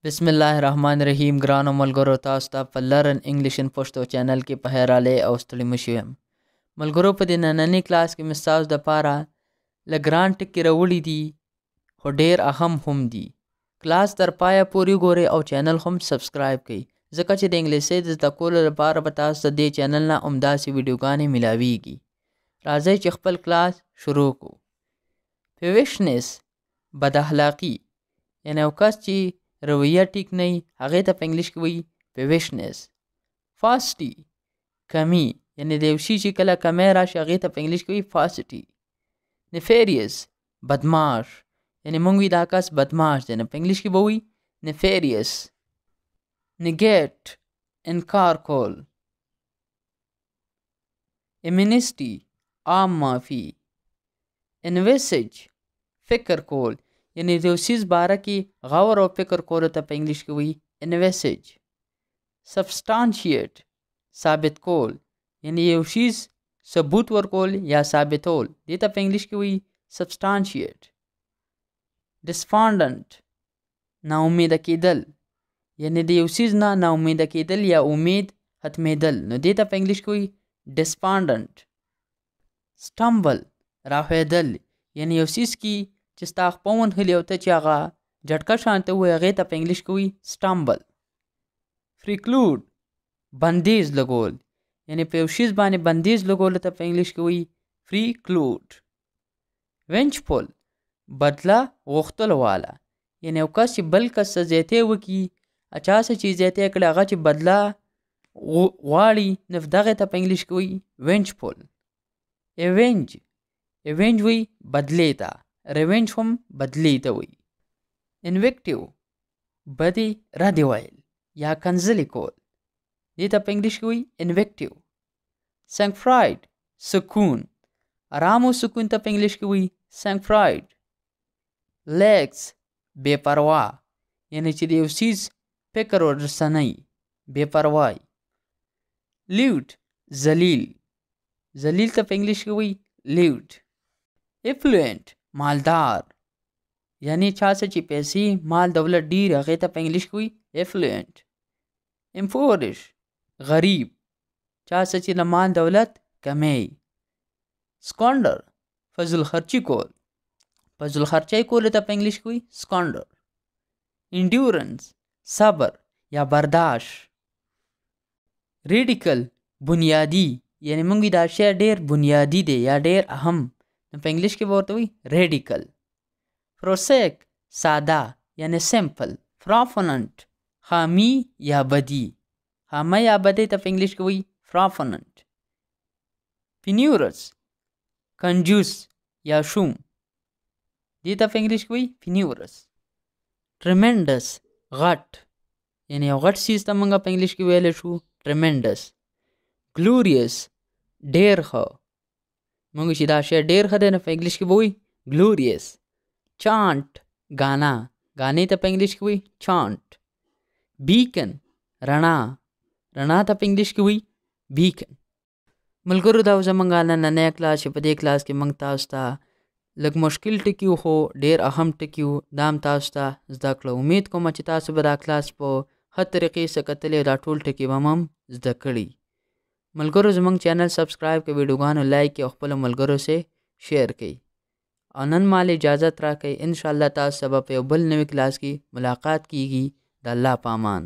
بسم الله الرحمن الرحیم. ګرانو ملګرو، تاسو ته په Learn English in Pashto channel کې په خیر راغلئ او ستړي مه شئ. ملګرو، په دې ننني کلاس کې مې ستاسو دپاره له ګران ټکي راوړي دي، خو ډېر اهم هم دي. کلاس تر پایه پورې ګورئ او چینل هم subscribe کړئ، ځکه چې د انګلیسۍ د زده کولو لپاره به تاسو ته دې چینل نه همداسې ویډیوګانې میلاویږي. راځئ چې خپل کلاس شروع کړو. Peevishness، بد اخلاقي، یعنی یو کس چې رویه ټیک نه وي، هغې ته په انګلیش کې وایي peevishness. Paucity، کمی، یعنی د یو شي چې کله کمی راشي، هغې ته په انګلیش کې وایي paucity. Nefarious، بدماش، یعنی مونږ وی دا کس بدماش دی، نو په انګلیش کې به وایي nefarious. Negate، انکار کول. Amnesty، عام معافي. Envisage، فکر کول، یعنی د یو څیز باره کې غور او فکر کولو ته په انګلیش کې وایي envisage. Substantiate، ثابت کول، یعنی یو شیز ثبوت ورکول یا ثابتول، دې ته په انګلیش کې وایي substantiate. Despondent، ناامیده کېدل، یعنی د یو څیز نه ناامیده کېدل یا امید ختمېدل، نو دې ته په انګلیش کې وایي despondent. Stumble، راښویېدل، یعنی یو څیز کې چې ستا خپه ونښلي او ته چې هغه جټکه شانته ووایې، هغې ته په انګلیش کې وایي stumble. Preclude، بندیز لګول، یعنی په یو شیز باندې بندیز لګولو ته په انګلیش کې وایي preclude. Vengeful، بدله غوښتلو والا، یعنی یو کس چې بل کس څه زیاتی وکړي، چا څه چې زیاتی کړی، هغه چې بدله غواړي، نو دغې ته په انګلیش کې وایي vengeful. Avenge، avenge وایي بدلې ته، revenge هم بدلې ته وایي. Invective، بدې ردې ویل یا کنځلې کول، دې ته په انګلیش کې وایي invective. Sang-froid، سکون، ارام او سکون ته په انګلیش کې وایي sang-froid. Lax، بې پروا، یعنی چې د یو څیز فکر ورسره نه وي، بې پروا. Lewd، ذلیل، ذلیل ته په انګلیش کې وایي lewd. Affluent، مالدار، یعنی چا څه چې پیسې، مال دولت ډیر، هغې ته په انګلیش کې وایي affluent. Impoverished، غریب، چا څه چې د مال دولت کمی. Squander، فضول خرچي کول، فضول خرچۍ کولو ته په انګلیش کې وایي squander. Endurance، صبر یا برداشت. Radical، بنیادي، یعنی مونږ دا شی ډیر بنیادي دی یا ډیر اهم، نو په انګلیش کې به ورته وایي radical. Prosaic، ساده، یعنی simple. Proponent، خامی یا بدی، خامه یا بدی ته په انګلیش کې وایي proponent. Penurious، کنجوس یا شوم، دې ته په انګلیش کې وایي penurious. Tremendous، غټ، یعنی یو غټ څیز ته مونږ په انګلیش کې ویلی شو tremendous. Glorious، ډیر ښه، مونږ چې دا شی ډیر ښه دی، نو په انګلیش کې به وایي glorious. Chant، ګانا، ګانې ته په انګلیش کې وایي chant. Beacon، رڼا، رڼا ته په انګلیش کې وایي beacon. ملګرو، دا زمونږ نننی کلاس چې په دې کلاس کې مونږ تاسو ته لږ مشکل ټکي وو، خو ډیر اهم ټکي وو، دا هم تاسو ته زده کړه. امید کوم چې تاسو به دا کلاس په ښه طریقې سره کتلی او دا ټول ټکي به هم زده کړي. ملګرو، زمونږ چینل subscribe کړئ، ویډیوګانو like کړئ او خپلو ملګرو سره share کړئ. او نن مال اجازت راکړئ. انشاءالله تاسو سره به په یو بل نوي کلاس کې ملاقات کیږي. د الله په امان.